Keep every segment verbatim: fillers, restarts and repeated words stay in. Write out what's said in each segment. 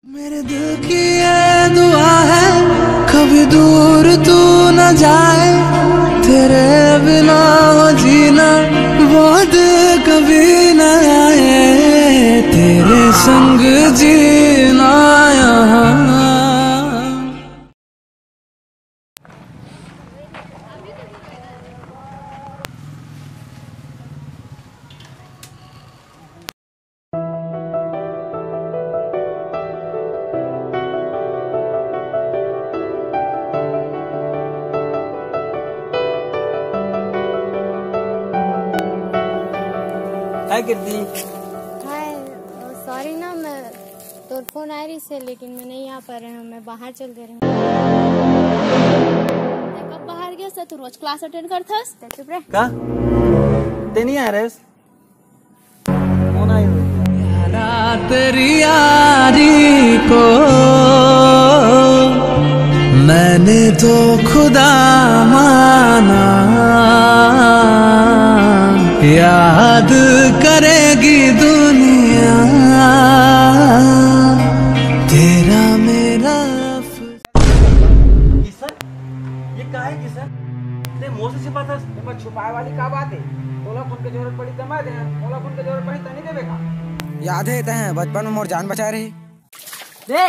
मेरे दिल की ये दुआ है, कभी दूर तू न जाए। तेरे बिना हो जीना, वो दिन कभी न आए, तेरे संग जीना यहाँ। हाय कीर्ति। हाय, सॉरी ना, मैं तोर फोन आए रहिस हे, लेकिन मैं नहीं आ पा रहे हूँ, मैं बाहर चल दे रही हूँ। ते कब बाहर गया? तू रोज क्लास अटेंड करथस? ते चुप रह। का? ते नहीं आ रहे? फोन आए हुए। यारा तेरी यारी को मैंने तो खुदा माना, याद करेगी दुनिया तेरा मेरा। किशन, ये का है किशन? ते मोर से छिपाथस? एमा छुपाए वाली का बात है? तोला खून के जरूरत पड़ी त मैं दे, मोला खून के जरूरत पड़ी त नहीं देबे का? याद है तैं बचपन में मोर जान बचाए रही। बे,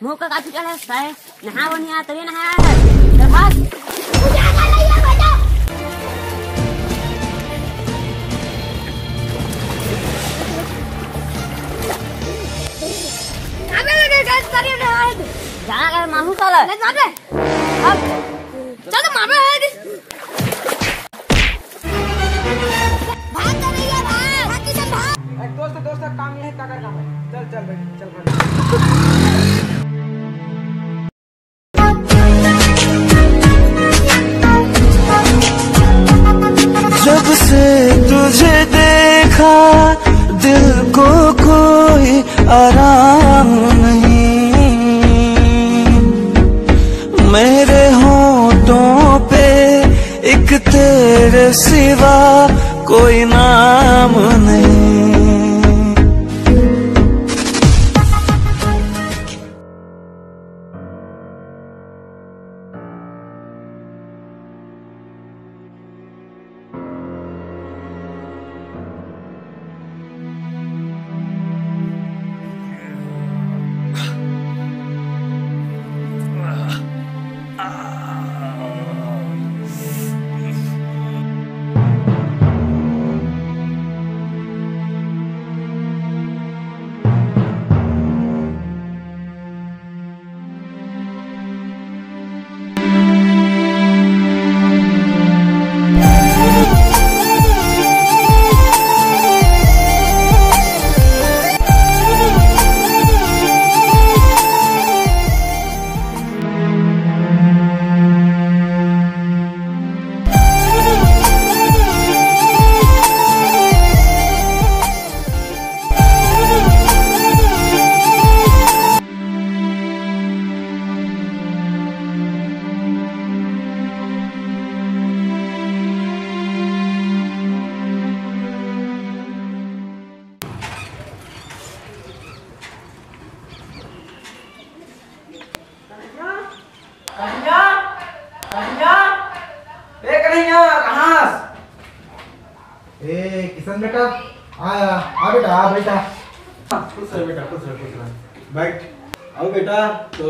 मुंह का काफी चला है, नहा वो नहीं आया, तभी नहाया है। चल भाग। अबे, अबे, अबे, अबे, अबे, अबे, जाना कर मामू साला। ले, भाग। अब चल तो मामा है। भाग तो नहीं है, भाग। भाग किशन, भाग। ए, दोस्त, दोस्त, काम ये है, काका काम है। चल, चल बेटी, चल, भाग। जब से तुझे देखा, दिल को कोई आराम नहीं। मेरे होठों पे एक तेरे सिवा कोई नाम नहीं। कन्हैया, कन्हैया, कन्हैया, ए कन्हैया, कहाँ हस? ए किशन बेटा, आ, आ, आ बेटा, आ बेटा। खुश रह बेटा, खुश रह, खुश रह। बैठ। आओ बेटा, तो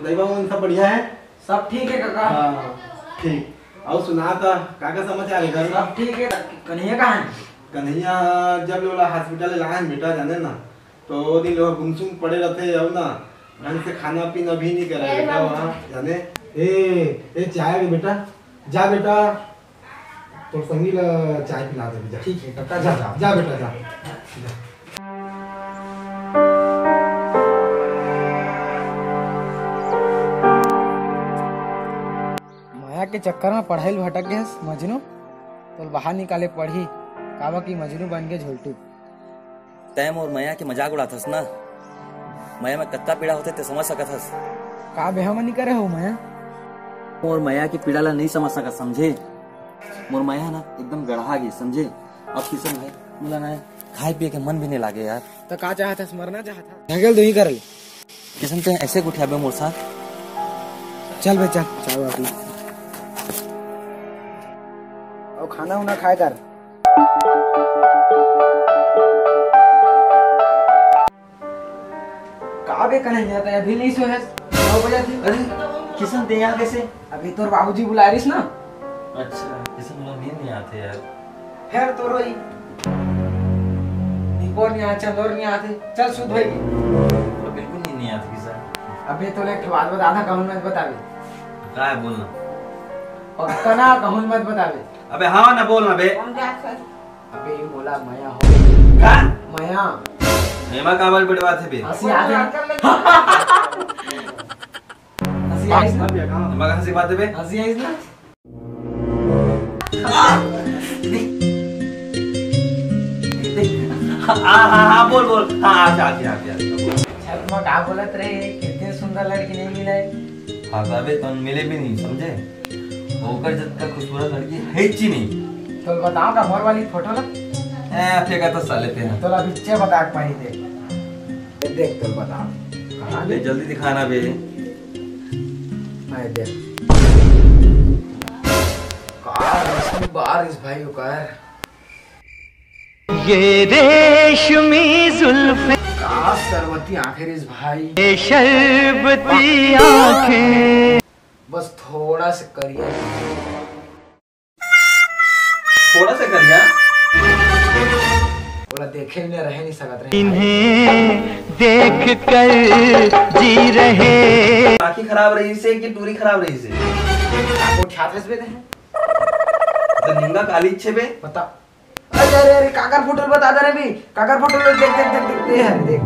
दाई बाबू मन सब बढ़िया है? सब ठीक है काका। हाँ, ठीक। अउ सुना त, का का समाचार है घर में? सब ठीक है। कन्हैया कहाँ है? कन्हैया जब ले ओला हॉस्पिटल ले लाए हैं बेटा, जाने ना, तो वो दिन लोग गुमसुम पड़े रहते, अब ना ढंग से खाना पीना भी नहीं करे ए बेटा बाबू। वहाँ, जाने। ए, ए चाय के बेटा, जा बेटा, तोर संगी ला चाय पिला दे जा। ठीक है काका, जा, जा। जा, जा बेटा, जा, जा। माया के चक्कर में पढ़ाई ल भटक गए मजनू, तो बाहर निकाले पढ़ी, काबर कि मजनू बन गए झोलटू। तैं मोर मया के मजाक उड़ाथस ना। मया में कत्ता पीड़ा होथे, ते समझ सकत हस। का बेहा मनी करे हो मया? मोर मया के पीड़ा ला नहीं समझ सकत, समझे? मोर मया ना एकदम गड़हा गे, समझे? अब किशन भाई, मोला ना खाए पिए के मन भी नहीं लागे यार। तो का चाहत हस, मरना चाहत हस? ढकेल दो ही कर ले। किशन, तैं ऐसे उठे आबे मोर साथ। चल बे, चल, चाय वाय पी। अउ खाना उना खाए कर। का बे कन्हैया, तैं अभी नहीं सोए हस? नौ बजे थे। अरे किशन, तैं यहाँ कैसे? अभी तोर बाबूजी बुलाए रहिस ना। अच्छा किशन, मोला नींद नहीं आते यार। फेर तो रोई। निपोर नहीं आते, चंदोर नहीं आते। चल सुत भाई। मोला बिल्कुल नींद नहीं आते किशन। अबे तोला एक ठो बात बता, आधा कहूँ मत बताबे। का है, बोलना। पक्का ना, कहूँ मत बताबे। अबे हाँ ना, बोलना बे। अबे मोला मया हो। का? मया। एमा काबर बड़वाथे बे? हंसी आ गई। हंसी आइस ना? एमा हंसी बात बे? हंसी आइस ना? हाँ, हाँ, हाँ, बोल, बोल। हाँ, अच्छा, अच्छा, अच्छा, अच्छा। अच्छा, तुम का बोलत रहे, कितनी सुंदर लड़की नहीं मिला है? हाँ, अबे तो मिले भी नहीं, समझे? ओकर जतका खूबसूरत लड़की है ही नहीं। तो बताओ का मोर वाली फोटो ला? ए, फेंका तो साले पे। तो ला पीछे बता के पानी दे। ये देख तो बताओ। कहाँ ले, जल्दी दिखाना बे। मैं देख। का रश्मि बार इस भाई ओकर। ये रेशमी जुल्फे, का सरवती आंखें रे इस भाई। ये शरबती आंखें। बस थोड़ा से करिया। थोड़ा से करिया। ओला देखे बिना रहे नहीं सकत रहे। इन्हें देख कर जी रहे। आँखी खराब रहिसे कि टूरी खराब रहिसे? आपको ख्यात हंसबे ते हैं? तो निंगा काली छे बे? बता। अरे, अरे, अरे, काकर फोटो ल बता दे रे बे। काकर फोटो ल देख, देख, देख, देख, ये हरे, देख।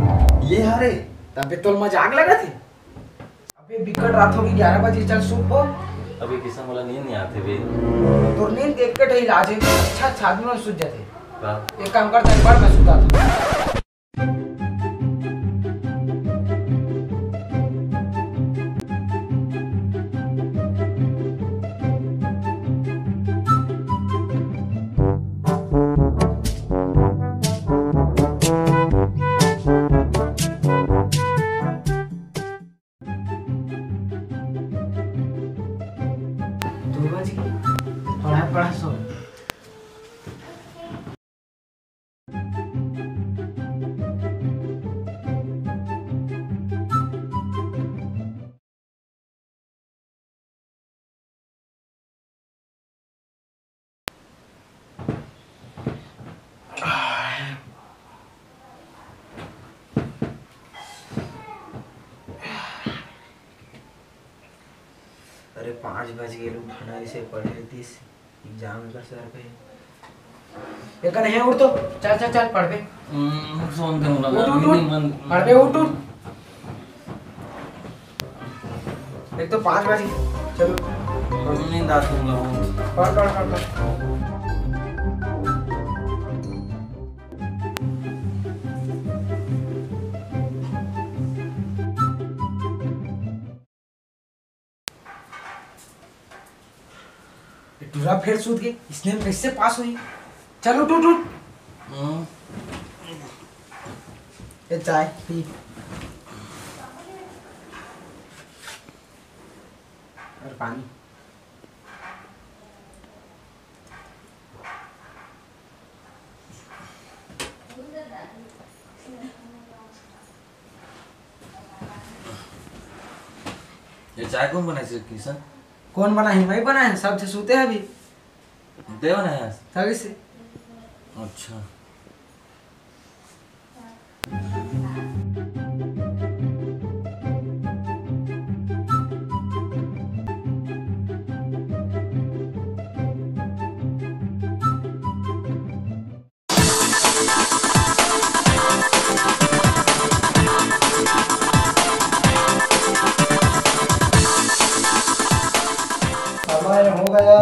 ये हरे? तबे तोल मजाक लगत हे। अबे बिकट रात होगे, ग्यारह बजे, चल सुत पो। अबे किशन, मोला नींद नहीं आते बे। तोर नींद के एक ठे इलाज हे, अच्छा, अच्छा आदमी मन सुत जाथे। का? एक काम कर, तैं पढ़, मैं सुता था। दू बज गे, पढ़ा, पढ़ा, सो। अरे, पाँच बज गे, उठाना इसे पढ़े रहितिस, एग्जाम एकर सर पे। ये कने हे, उठ तो, चल, चल, चल, पढ़बे। हम्म, सोन के मुला उठ, उठ, उठ। मन पढ़बे, उठ, उठ। एक तो पाँच बजे, चलो। नींद आत हे मोला। पढ़, पढ़, पढ़, पढ़। ये टूरा फेर सूत गे, इसने कैसे पास होही? चल उठ, उठ, उठ। हम्म। ये चाय पी। और पानी। ये चाय कोन बनाइस हे किशन? कोन बनाही? मैं बनाए, सब झन सूते हे अभी। तैं बनाए हस? तभी से। अच्छा। समय हो गया,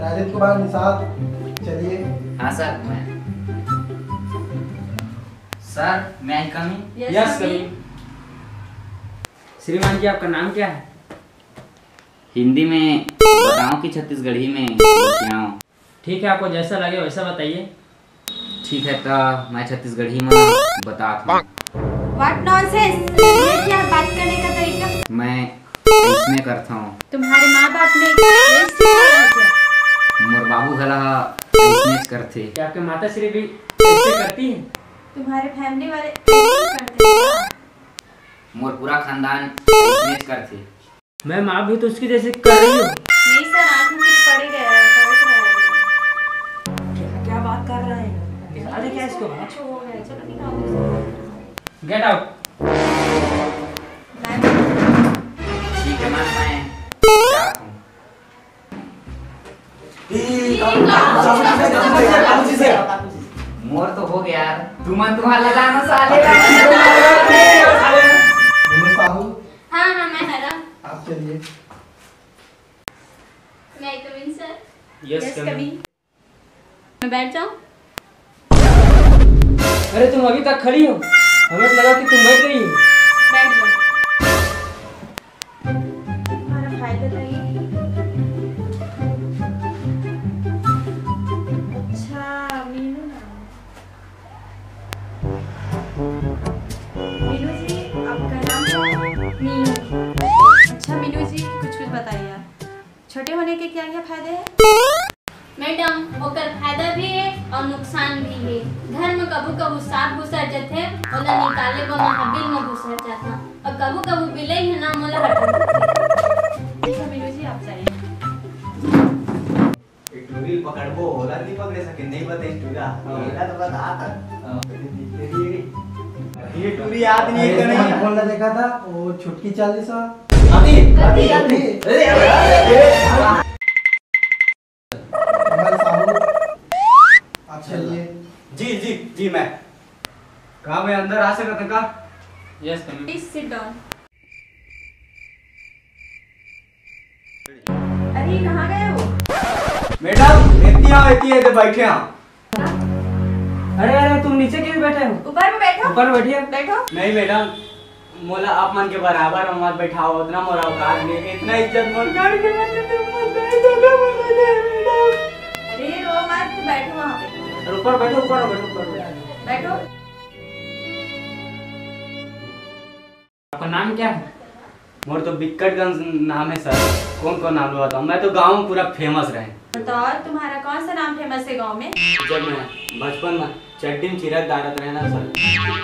राजेंद्र कुमार निषाद, चलिए। हाँ सर, मैं। Sir, may I come in? Yes, yes, come in। श्रीमान जी, आपका नाम क्या है? हिंदी में बताओ कि छत्तीसगढ़ी में बतियाओ। ठीक है, आपको जैसा लगे वैसा बताइए। ठीक है, तो मैं छत्तीसगढ़ी में बतात हूँ। What nonsense! ये क्या बात करने का तरीका? मैं इसमें करता हूँ। तुम्हारे माँ बाप ने यही सिखाया है क्या? मोर बाबू घला ह अइसनेच करथे। क्या आपके माता श्री भी ऐसे करती है? तुम्हारे फैमिली वाले ऐसे करते हैं क्या? मोर पूरा खानदान अइसनेच करथे। मैम, आप भी तो उसकी जैसे कर रही हो। नहीं सर, आँख में कुछ पड़ गया है, पड़ गया है। क्या, क्या बात कर रहे हैं? अरे क्या इसको? कुछ हो गया, चलो निकालो इसको। Get out। ठीक है, मैं, मैं जाता हूँ। मोर तो हो गया यार। तुमन तुम्हारा लगा ना साले। साहू, हाँ, हाँ, मैं हरा। आप चलिए। May I come in, sir? Yes, come in। मैं बैठ जाऊं? अरे, तुम अभी तक खड़ी हो, हमें तो लगा कि तुम बैठ गई हो। बैठ जाओ। तुम्हारा भाई बताइए। अच्छा, मीनू नाम। मीनू जी, आपका नाम क्या है? मीनू। अच्छा मीनू जी, कुछ कुछ बताइए आप, छोटे होने के क्या क्या फायदे हैं? मैडम, ओकर फायदा भी है और नुकसान भी है। घर में कभू कभू सांप घुसर जाथे, ओला निकाले बर महाबिल में घुसर जाता, और कभू कभू बिलई है ना, मोला हटा देथे। अच्छा मीनू जी, आप जाइए। एक टूरी पकड़बो, ओला नहीं पकड़े सके, नहीं बते टूरा। हाँ। एला तो बता था। हाँ। तेरी, तेरी, ये टूरी याद नहीं अरे, करे। कौन, कौन ला देखा था? वो छुटकी चालीस वाला। अभी, अभी, अभी। अरे, अरे, अरे, अरे। हमारे साहू, आप चलिए। जी, जी, जी, मैं। का मैं अंदर आ सकत हूँ का? Yes, come in। Please sit down। अरे, कहाँ गए हो? मैडम, एती आओ, एती, एती बैठे आओ। अरे, अरे, तुम नीचे क्यों बैठे हो? ऊपर में बैठो। ऊपर बैठिए। बैठो। नहीं मैडम, मोला आप मन के बराबर मत बैठाओ, उतना मोर औकात नहीं, इतना इज्जत मोर घर के मन के तुम मत दे, चलो मत दे, मैडम। अरे, रो मत, बैठो वहाँ पे। अरे, ऊपर बैठो, ऊपर बैठो, ऊपर बैठो। बैठो। आपका नाम क्या है? मोर तो बिक्कटगंज नाम है सर। कौन कौन नाम लो बताओ, मैं तो गाँव में पूरा famous रहे। बताओ, तुम्हारा कौन सा नाम famous है गाँव में? जब मैं बचपन में चड्डी में चिरक डारत रहे ना सर,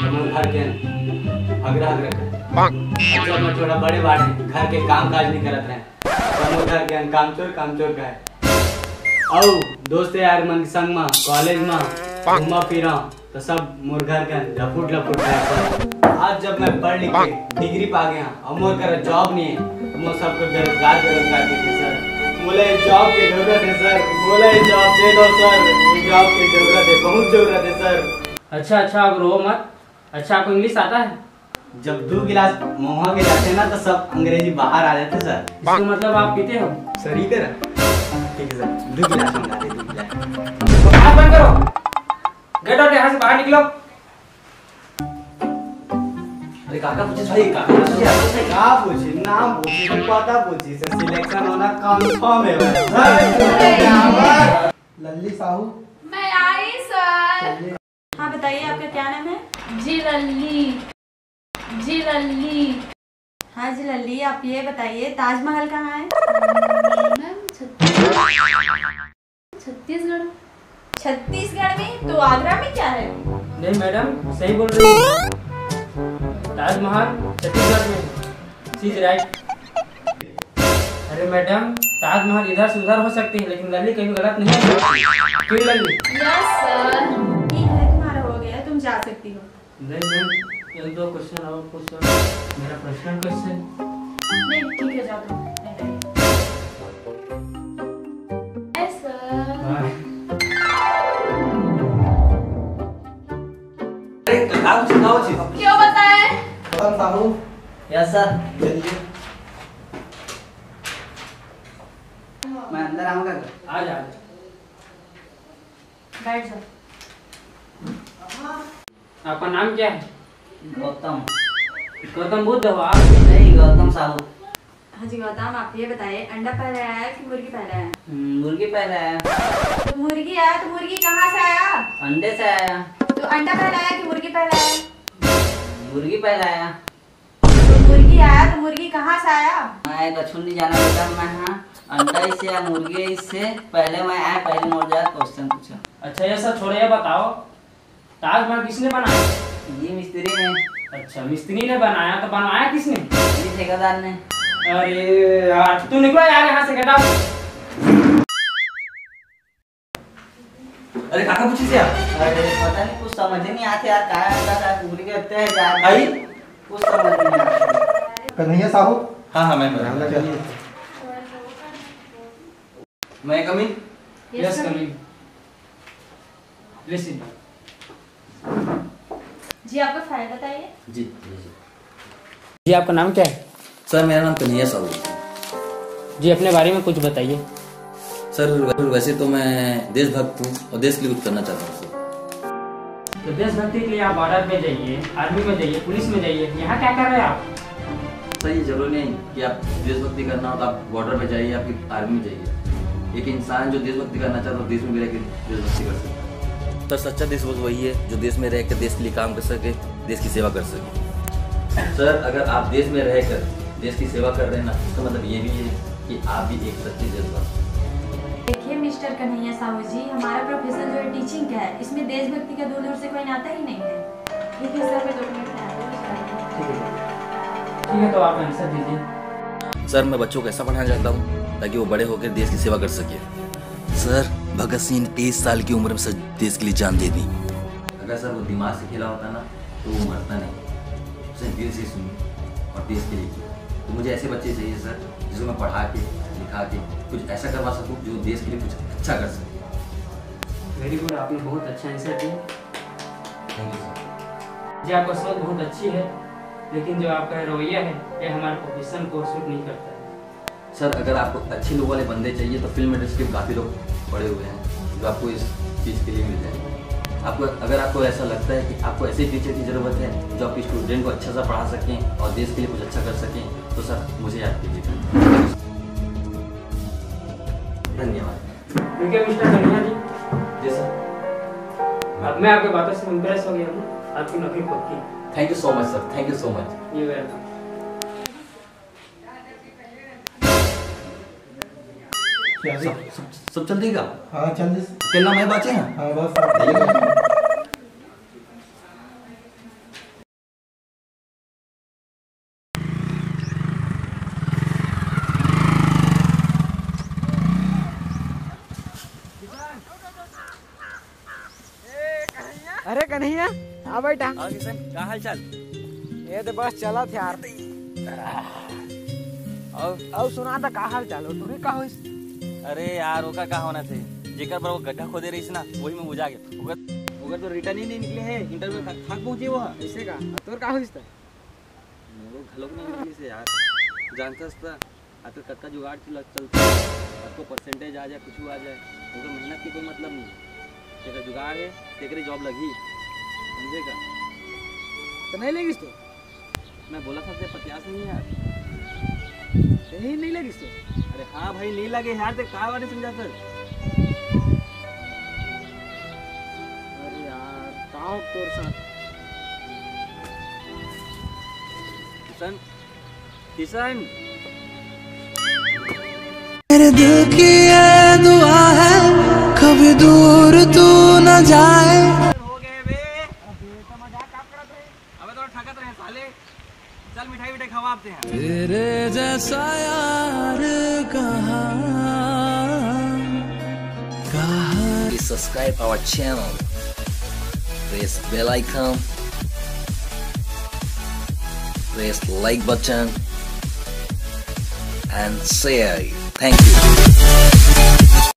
तो मोर घर के हगरा हगरा कर। और जब मैं थोड़ा बड़े बाड़े, घर के काम काज नहीं करत रहे, तो मोर घर के कामचोर कामचोर कहे। अउ दोस्त यार मन के संग में कॉलेज में घूमा फिरा तो सब मोर घर के लफुट लफुट रहे सर। आज जब मैं पढ़ लिख के डिग्री पा गया और मोर करा जॉब नहीं है, तो मोर सबको बेरोजगार बेरोजगार देखे सर। मोला ये जॉब की जरूरत है सर, मोला ये जॉब दे दो सर, ये जॉब की जरूरत है, बहुत जरूरत है सर। अच्छा, अच्छा, अब रो मत। अच्छा, आपको इंग्लिश आता है? जब दो गिलास महुआ के जाते हैं ना, तो सब अंग्रेजी बाहर आ जाते हैं सर। इसका मतलब आप पीते हो? सर, ये करा। ठीक है सर, दो गिलास मंगा दे, दो गिलास। बकवास बंद करो। Get out, यहाँ से बाहर निकलो। अरे काका पूछे सर, ये काका पूछे, आपसे का पूछे, नाम पूछे, पता पूछे, सर selection होना confirm है भाई। लल्ली साहू। मैं आई सर। हाँ बताइए, आपका क्या नाम है? जी लल्ली। जी लल्ली। हाँ जी लल्ली, आप ये बताइए, ताजमहल कहाँ है? मैम, छत्तीसगढ़। छत्तीसगढ़। छत्तीसगढ़ में? तो आगरा में क्या है? नहीं मैडम, सही बोल रही है। ताजमहल छत्तीसगढ़ में है। She is right। अरे मैडम, ताजमहल इधर से उधर हो सकती है, लेकिन लल्ली कहीं गलत नहीं है। क्यों लल्ली? Yes sir. ठीक है, तुम्हारा हो गया, तुम जा सकती हो। नहीं मैम, एक दो क्वेश्चन और पूछ लो। मेरा पर्सनल क्वेश्चन। नहीं, ठीक है, जा तुम। नहीं, नहीं। Yes sir. हाँ। अरे, का पूछे, का पूछे? क्यों बताए? पता साहू। Yes sir. चलिए। मैं अंदर आऊंगा। आ जा, आ जा। बैठ जाओ। आपका नाम क्या है? गौतम। गौतम बुद्ध हो आप? नहीं, गौतम साहू। हाँ जी गौतम, आप ये बताइए, अंडा पहले आया कि मुर्गी पहले आया? हम्म, मुर्गी पहले आया। तो मुर्गी आया तो मुर्गी कहाँ से आया? अंडे से आया। तो अंडा पहले आया कि मुर्गी पहले आया? मुर्गी पहले आया। तो कहाँ से आया? मैं कछु नहीं जाना बेटा, मैं हाँ अंडा इसे या मुर्गी इसे पहले मैं आया, पहले मोर जा क्वेश्चन पूछा। अच्छा, ये सब छोड़ो, ये बताओ, ताजमहल किसने बनाया? ये मिस्त्री ने। अच्छा, मिस्त्री ने बनाया, तो बनवाया किसने? ये ठेकेदार ने। अरे यार, तू निकलो यार यहाँ से, गेट आउट। अरे काका पूछिस यार। अरे पता नहीं, कुछ समझ ही नहीं आते यार, काय आता है, पूरी करते हैं यार। आई? कुछ समझ नहीं आता। कन्हैया साहू। हाँ, हाँ, मैं, मैं। May I come in? Yes, come in. Please sit down. जी, आपका फाइल बताइए। जी, जी, जी। जी, आपका नाम क्या है? सर, मेरा नाम कन्हैया साहू है। जी, अपने बारे में कुछ बताइए। सर, वै-, वैसे तो मैं देशभक्त हूँ और देश के लिए कुछ करना चाहता हूँ, सर। तो देशभक्ति के लिए आप बॉर्डर पे जाइए, आर्मी में जाइए, पुलिस में जाइए, यहाँ क्या कर रहे हैं आप? सर, ये जरूरी नहीं कि आप देशभक्ति करना हो तो आप बॉर्डर पे जाइए या फिर आर्मी में जाइए। एक इंसान जो देशभक्ति करना चाहता है, देश में भी रह के देशभक्ति कर सकता है। सर, सच्चा देशभक्त वही है जो देश में रह के देश के लिए काम कर सके, देश की सेवा कर सके। सर, अगर आप देश में रहकर देश की सेवा कर रहे हैं ना, इसका मतलब ये भी है कि आप भी एक सच्चे देशभक्त हैं। देखिए मिस्टर कन्हैया साहू जी, हमारा प्रोफेशन जो है टीचिंग का है, इसमें देशभक्ति का दूर दूर से कोई नाता ही नहीं है। ठीक है सर, मैं दो मिनट में आती हूँ। ठीक है, ठीक है, तो आप आंसर दीजिए। सर, मैं बच्चों को ऐसा पढ़ाना चाहता हूँ ताकि वो बड़े होकर देश की सेवा कर सके। सर, भगत सिंह ने तेईस साल की उम्र में सर देश के लिए जान दे दी। अगर सर वो दिमाग से खेला होता ना, तो वो मरता नहीं। उसने दिल से सुनी और देश के लिए किया। तो मुझे ऐसे बच्चे चाहिए सर, जिसको मैं पढ़ा के, लिखा के कुछ ऐसा करवा सकूँ जो देश के लिए कुछ अच्छा कर सके। वेरी गुड, आपने बहुत अच्छा आंसर दिया। Thank you sir. जी, आपका सोच बहुत अच्छी है, लेकिन जो आपका रवैया है, ये हमारे प्रोफेशन को सूट नहीं करता है। सर, अगर आपको अच्छे लोगों वाले बंदे चाहिए तो फिल्म इंडस्ट्री में काफ़ी लोग पड़े हुए हैं जो आपको इस चीज़ के लिए मिल जाएंगे। आपको, अगर आपको ऐसा लगता है कि आपको ऐसे टीचर की ज़रूरत है जो आपके स्टूडेंट को अच्छा सा पढ़ा सकें और देश के लिए कुछ अच्छा कर सकें, तो सर, मुझे याद कीजिएगा। धन्यवाद। ठीक है मिस्टर कन्हैया जी। जी सर। अब मैं आपके बातों से इम्प्रेस हो गया हूँ, आपकी नौकरी पक्की। Thank you so much sir, thank you so much। You welcome। क्या सब, सब, सब चल देगा? हाँ, चल दे। अकेला मैं बाचे हैं? हाँ, बस। अरे कन्हैया, आ बेटा। हाँ किशन, का हाल चाल? ये तो बस चलत हे यार। अउ? अउ सुना त का हाल चाल हो? तोरे का होइस? अरे यार, ओकर का होना चाही? जेकर बर वो गड्ढा खोदे रहिस ना, वही में बुझा गे। ओकर, ओकर तो रिटर्न ही नहीं निकले हे, इंटरव्यू तक, तक पहुंचे वो। ऐसे का? अब तोर का होइस त? मोरो घलोक नहीं निकलिस हे यार। जानथस त आजकल कतका जुगाड़ चल-, चलथे, कतको परसेंटेज आ जाए, कुछ आ जाए, ओकर मेहनत के कोई मतलब नहीं हे। जेकर जुगाड़ हे, तेकरे जॉब लगही, समझे का? त नहीं लगिस तो? मैं बोला था, तें पतियास नहीं यार। नहीं, नहीं लगिस तो? अरे हाँ भाई, नहीं लगे यार, तें का बारे समझा सर? अरे यार, का हो तोर साथ? किशन, किशन। मेरे दिल की ये दुआ है, कभी दूर तू न जाए। हो गए बे। अबे तो ठगत रहे साले। चल मिठाई विठाई खवा आपते हैं। तेरे जैसा यार कहाँ, कहाँ। Please subscribe our channel. Press bell icon. Press like button and share it. Thank you.